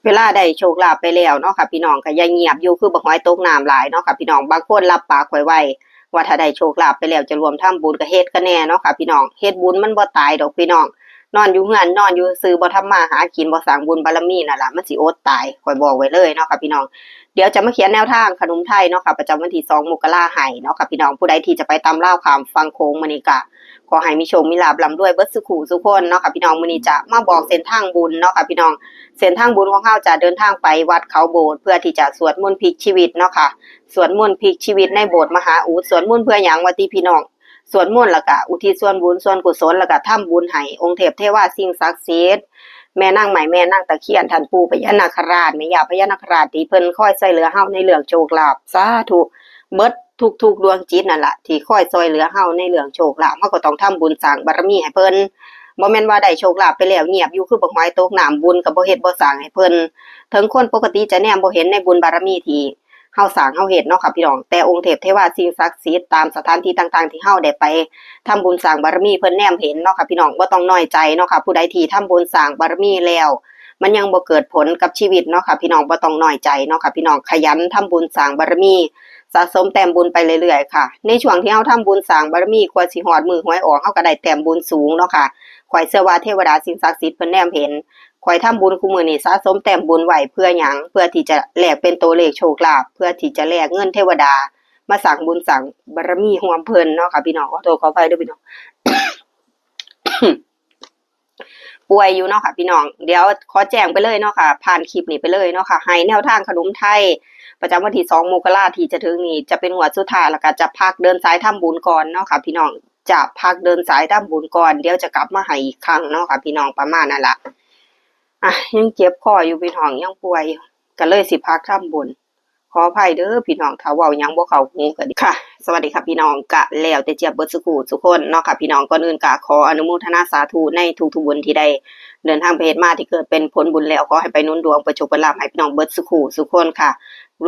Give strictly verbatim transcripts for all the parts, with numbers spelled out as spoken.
เวลาได้โชคลาภไปแล้วเนาะค่ะพี่น้อง ก็อย่าเงียบอยู่คือบักหอยตกน้ำหลายเนาะค่ะพี่น้อง บางคนรับปากไว้ไว้ ว่าถ้าได้โชคลาภไปแล้วจะร่วมทำบุญ ก็เฮ็ดกันแน่เนาะค่ะพี่น้อง เฮ็ดบุญมันบ่ตายดอกพี่น้อง นอนอยู่เฮือนนอนอยู่ซื่อ บ่ทำมาหากิน บ่สร้างบุญบารมีนั่นล่ะ มันสิอดตาย ข้อยบอกไว้เลยเนาะค่ะพี่น้อง เดี๋ยวจะมาเขียนแนวทางขนมไทยเนาะค่ะ ประจำวันที่สองมกราให้เนาะค่ะพี่น้อง ผู้ใดที่จะไปตามลาวข้ามฝั่งโขงมื้อนี้ก็ขอให้มีโชคมีลาภร่ำรวยเบิดสุขุสุคนเนาะค่ะพี่น้อง มื้อนี้จะมาบอกเส้นทางบุญเนาะค่ะพี่น้อง เส้นทางบุญของเฮาจะเดินทางไปวัดเขาโบสถ์ เพื่อที่จะสวดมนต์พลิกชีวิตเนาะค่ะ สวดมนต์พลิกชีวิตในโบสถ์มหาอุด สวดมนต์เพื่อหยังวะติพี่น้อง สวดมนต์แล้วก็อุทิศส่วนบุญส่วนกุศล แล้วก็ทำบุญให้องค์เทพเทวาสิ่งศักดิ์สิทธิ์ แม่นางไม้ แม่นางตะเคียน ท่านปู่พญานาคราช แม่ย่าพญานาคราช ที่เพิ่นคอยช่วยเหลือเฮาในเรื่องโชคลาภ สาธุ เบิดทุกๆดวงจิตนั่นล่ะ ที่คอยช่วยเหลือเฮาในเรื่องโชคลาภ เฮาก็ต้องทำบุญสร้างบารมีให้เพิ่น บ่แม่นว่าได้โชคลาภไปแล้วเงียบอยู่คือบักหอยตกน้ำ บุญก็บ่เฮ็ดบ่สร้างให้เพิ่น ถึงคนปกติจะแนมบ่เห็นในบุญบารมีที่เฮาสร้างเฮาเฮ็ดเนาะค่ะพี่น้อง แต่องค์เทพเทวาสิ่งศักดิ์สิทธิ์ตามสถานที่ต่างๆที่เฮาได้ไปทำบุญสร้างบารมี เพิ่นแนมเห็นเนาะค่ะพี่น้อง บ่ต้องน้อยใจเนาะค่ะ ผู้ใดที่ทำบุญสร้างบารมีแล้ว มันยังบ่เกิดผลกับชีวิตเนาะค่ะพี่น้อง บ่ต้องน้อยใจเนาะค่ะพี่น้อง ขยันทำบุญสร้างบารมี สะสมแต้มบุญไปเรื่อยๆค่ะ ในช่วงที่เฮาทำบุญสร้างบารมี กว่าสิฮอดมื้อหวยออก เฮาก็ได้แต้มบุญสูงเนาะค่ะ ข้อยเชื่อว่าเทวดาสิ่งศักดิ์สิทธิ์เพิ่นแนมเห็น ข้อยทำบุญคุมื้อนี้ สะสมแต้มบุญไว้เพื่อหยัง เพื่อที่จะแลกเป็นตัวเลขโชคลาภ เพื่อที่จะแลกเงินเทวดา มาสร้างบุญสร้างบารมีร่วมเพิ่นเนาะค่ะพี่น้อง ขอโทษขออภัยเด้อพี่น้อง ป่วยอยู่เนาะค่ะพี่น้อง เดี๋ยวขอแจ้งไปเลยเนาะค่ะ ผ่านคลิปนี้ไปเลยเนาะค่ะ ให้แนวทางขนมไทย ประจำวันที่สองมกราที่จะถึงนี้ จะเป็นงวดสุดท้าย แล้วก็จะพักเดินสายทำบุญก่อนเนาะค่ะพี่น้อง จะพักเดินสายทำบุญก่อน เดี๋ยวจะกลับมาให้อีกครั้งเนาะค่ะพี่น้อง ประมาณนั้นล่ะ อ่ะ ยังเจ็บคออยู่พี่น้อง ยังป่วยอยู่ ก็เลยสิพักทำบุญ ขออภัยเด้อพี่น้อง ถ้าเว้าหยังบ่เข้าหูก็ดีค่ะ สวัสดีค่ะพี่น้อง กะแล้วแต่เจี๊ยบเบิดสุขุสุคนเนาะค่ะพี่น้อง ก่อนอื่นกะขออนุโมทนาสาธุในทุกๆบุญที่ได้เดินทางไปเฮ็ดมา ที่เกิดเป็นผลบุญแล้ว ขอให้ไปหนุนดวง ไปโชคไปลาภให้พี่น้องเบิดสุขุสุคนค่ะ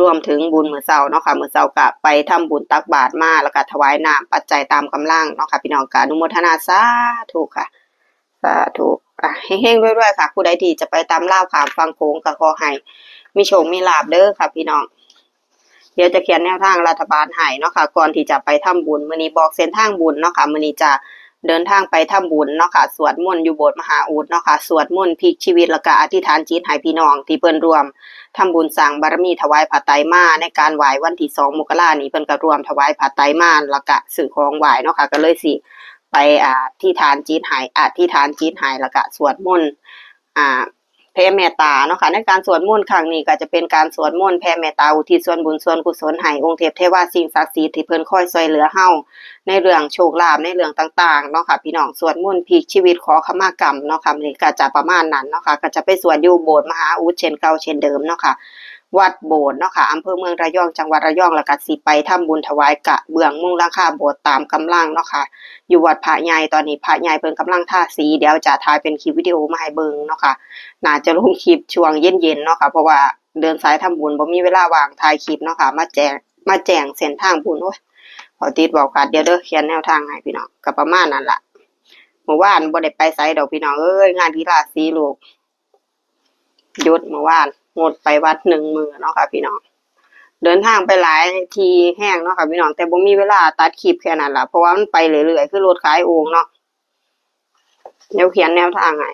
รวมถึงบุญมื้อเช้าเนาะค่ะ มื้อเช้ากะไปทำบุญตักบาตรมา แล้วกะถวายน้ำปัจจัยตามกำลังเนาะค่ะพี่น้อง กะอนุโมทนาสาธุค่ะ สาธุ อ่ะ เฮงๆรวยๆค่ะ ผู้ใดที่จะไปตามลาวข้ามฝั่งโขงก็ขอให้มีโชคมีลาภเด้อค่ะพี่น้อง เดี๋ยวจะเขียนแนวทางรัฐบาลให้เนาะค่ะ ก่อนที่จะไปทำบุญ มื้อนี้บอกเส้นทางบุญเนาะค่ะ มื้อนี้จะเดินทางไปทำบุญเนาะค่ะ สวดมนต์อยู่โบสถ์มหาอุดเนาะค่ะ สวดมนต์พลิกชีวิต แล้วก็อธิษฐานจิตให้พี่น้องที่เพิ่นร่วมทำบุญสร้างบารมีถวายผ้าไตรมาในการไหว้วันที่สองมกรานี้ เพิ่นก็ร่วมถวายผ้าไตรมา แล้วก็ซื้อของไหว้เนาะค่ะ ก็เลยสิ ไป อ่า อธิษฐานจิตให้ อธิษฐานจิตให้ แล้วก็สวดมนต์ อ่า แผ่เมตตาเนาะค่ะ ในการสวดมนต์ครั้งนี้ก็จะเป็นการสวดมนต์แผ่เมตตาอุทิศส่วนบุญส่วนกุศลให้องค์เทพเทวาสิ่งศักดิ์สิทธิ์ที่เพิ่นคอยช่วยเหลือเฮาในเรื่องโชคลาภในเรื่องต่างๆเนาะค่ะพี่น้อง สวดมนต์พลิกชีวิตขอขมากรรมเนาะค่ะ นี่ก็จะประมาณนั้นเนาะค่ะ ก็จะไปสวดอยู่โบสถ์มหาอุดเช่นเก่าเช่นเดิมเนาะค่ะ วัดโบสถ์เนาะค่ะ อำเภอเมืองระยอง จังหวัดระยอง แล้วก็สิไปทำบุญถวายกระเบื้องมุงหลังคาโบสถ์ตามกำลังเนาะค่ะ อยู่วัดพระใหญ่ ตอนนี้พระใหญ่เพิ่นกำลังทาสี เดี๋ยวจะถ่ายเป็นคลิปวิดีโอมาให้เบิ่งเนาะค่ะ น่าจะลงคลิปช่วงเย็นๆเนาะค่ะ เพราะว่าเดินสายทำบุญบ่มีเวลาว่างถ่ายคลิปเนาะค่ะ มาแจ้ง มาแจ้งเส้นทางบุญ โอ้ย ขอติดเว้าขาด เดี๋ยวเด้อ เขียนแนวทางให้พี่น้อง ก็ประมาณนั้นล่ะ มื้อวานบ่ได้ไปไสดอกพี่น้องเอ้ย งานกีฬาสีลูก หยุดมื้อวาน งดไปวัดหนึ่งมื้อเนาะค่ะพี่น้อง เดินทางไปหลายที่แฮงเนาะค่ะพี่น้อง แต่บ่มีเวลาตัดคลิปแค่นั้นล่ะ เพราะว่ามันไปเรื่อยๆ คือรถขายโอ่งเนาะ เดี๋ยวเขียนแนวทางให้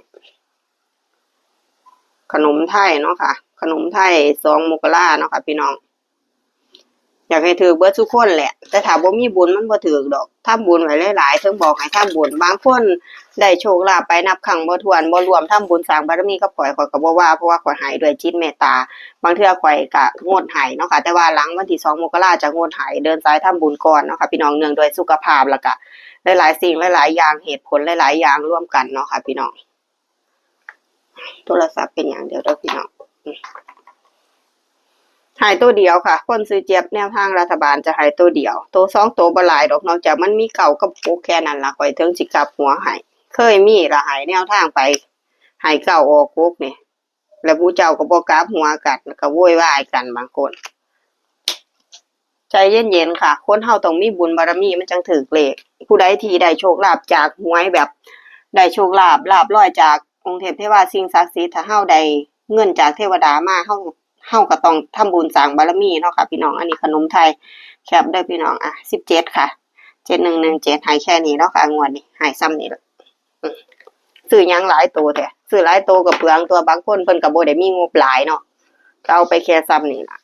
ขนมไทยเนาะค่ะ ขนมไทยสองมกราเนาะค่ะพี่น้อง อยากให้ถืกเบิดทุกคนแหละ แต่ถ้าบ่มีบุญมันบ่ถืกดอก ทำบุญไว้หลายๆ เทิงบอกให้ทำบุญ บางคนได้โชคลาภไปนับครั้งบ่ถ้วน บ่ร่วมทำบุญสร้างบารมีกับข้อย ข้อยก็บ่ว่า เพราะว่าข้อยให้ด้วยจิตเมตตา บางเทื่อข้อยก็งดให้เนาะค่ะ แต่ว่าหลังวันที่สองมกราจะงดให้ เดินสายทำบุญก่อนเนาะค่ะพี่น้อง เนื่องด้วยสุขภาพ แล้วก็หลายๆสิ่งหลายๆอย่าง เหตุผลหลายๆอย่างรวมกันเนาะค่ะพี่น้อง โทรศัพท์เป็นหยัง เดี๋ยวเด้อพี่น้อง ให้ตัวเดียวค่ะ คนซื้อเจี๊ยบแนวทางรัฐบาลจะให้ตัวเดียว ตัวสองตัวบ่หลายดอก นอกจากมันมีเก้ากับหกแค่นั้นล่ะ ข้อยถึงสิกลับหัวให้ เคยมีล่ะ ให้แนวทางไป ให้เก้าออกหกนี่ แล้วหมู่เจ้าก็บ่กลับหัวกัน แล้วก็โวยวายกันบางคน ใจเย็นๆค่ะ คนเฮาต้องมีบุญบารมีมันจังถืกเลข ผู้ใดที่ได้โชคลาภจากหวยแบบ ได้โชคลาภลาภลอยจากองค์เทพเทวาสิ่งศักดิ์สิทธิ์ ถ้าเฮาได้ เงินจากเทวดามา เฮา เฮาก็ต้องทำบุญสร้างบารมีเนาะค่ะพี่น้อง อันนี้ขนมไทย แคปเด้อพี่น้อง อ่ะ สิบเจ็ด ค่ะ เจ็ดหนึ่งหนึ่งเจ็ด ให้แค่นี้เนาะค่ะ งวดนี้ให้ส่ำนี้ละ อืม ซื้อหยังหลายโตแท้ ซื้อหลายโตก็เปลืองตัว บางคนเพิ่นก็บ่ได้มีงบหลายเนาะ ก็เอาไปแค่ส่ำนี้ล่ะ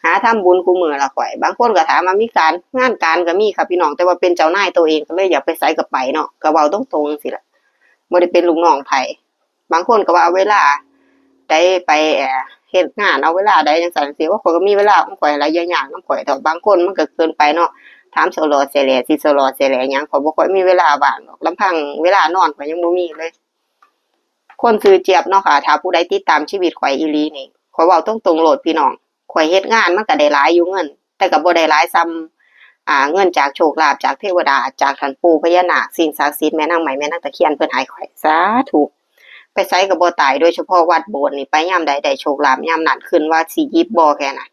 หาทำบุญคู่มื้อละข้อย บางคนก็ถามว่ามีการ งานการก็มีค่ะพี่น้อง แต่ว่าเป็นเจ้านายตัวเอง ก็เลยอยากไปไสก็ไปเนาะ ก็เว้าตรงๆจั่งซี้ล่ะ บ่ได้เป็นลูกน้องไผ บางคนก็ว่าเวลาใดไป เอ่อ เฮ็ดงาน เอาเวลาใดจั่งซั้นจั่งซี้ โอ้ ข้อยก็มีเวลาของข้อยหลายอย่างนำข้อยดอก บางคนมันก็เกินไปเนาะ ถามสลอแสแหล่ สิสลอแสแหล่หยัง ข้อยบ่ค่อยมีเวลาว่างดอก ลำพังเวลานอนข้อยยังบ่มีเลย คนชื่อเจี๊ยบเนาะค่ะ ถ้าผู้ใดติดตามชีวิตข้อยอีหลีนี่ ข้อยเว้าตรงๆโลดพี่น้อง ข้อยเฮ็ดงานมันก็ได้หลายอยู่เงิน แต่ก็บ่ได้หลายส่ำ อ่า เงินจากโชคลาภจากเทวดา จากท่านปู่พญานาค สิ่งศักดิ์สิทธิ์ แม่นางไม้ แม่นางตะเคียน เพิ่นให้ข้อย สาธุ ไปไสก็บ่ตาย โดยเฉพาะวัดโบสถ์นี่ ไปยามใดได้โชคลาภยามนั้น ขึ้นว่าสิหยิบบ่แค่นั้น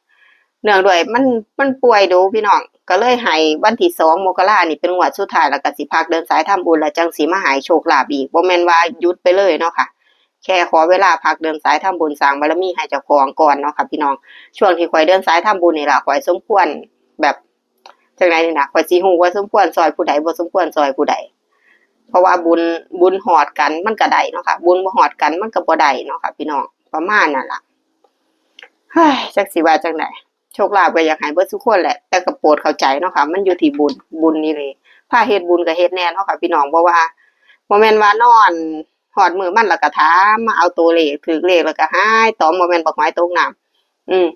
เนื่องด้วยมัน มันป่วยดูพี่น้อง ก็เลยให้วันที่สองมกรานี่เป็นงวดสุดท้าย แล้วก็สิพักเดินสายทำบุญ แล้วจั่งสิมาให้โชคลาภอีก บ่แม่นว่าหยุดไปเลยเนาะค่ะ แค่ขอเวลาพักเดินสายทำบุญสร้างบารมีให้เจ้าของก่อนเนาะค่ะพี่น้อง ช่วงที่ข้อยเดินสายทำบุญนี่ล่ะ ข้อยสมควรแบบ จั่งใดนี่นะ ข้อยสิฮู้ว่าสมควรซ่อยผู้ใด บ่สมควรซ่อยผู้ใด เพราะว่าบุญ บุญฮอดกันมันก็ได้เนาะค่ะ บุญบ่ฮอดกันมันก็บ่ได้เนาะค่ะพี่น้อง ประมาณนั้นล่ะ เฮ้ย จักสิว่าจั่งใด โชคลาภก็อยากให้เบิดซุคนแหละ แต่ก็โปรดเข้าใจเนาะค่ะ มันอยู่ที่บุญ บุญนี่เลย พาเฮ็ดบุญก็เฮ็ดแน่เนาะค่ะพี่น้อง บ่ว่า บ่แม่นว่านอนฮอดมื้อมันแล้วก็ถามมาเอาตัวเลข ถืกเลขแล้วก็หายตอม บ่แม่นบักหอยตกน้ำ อืม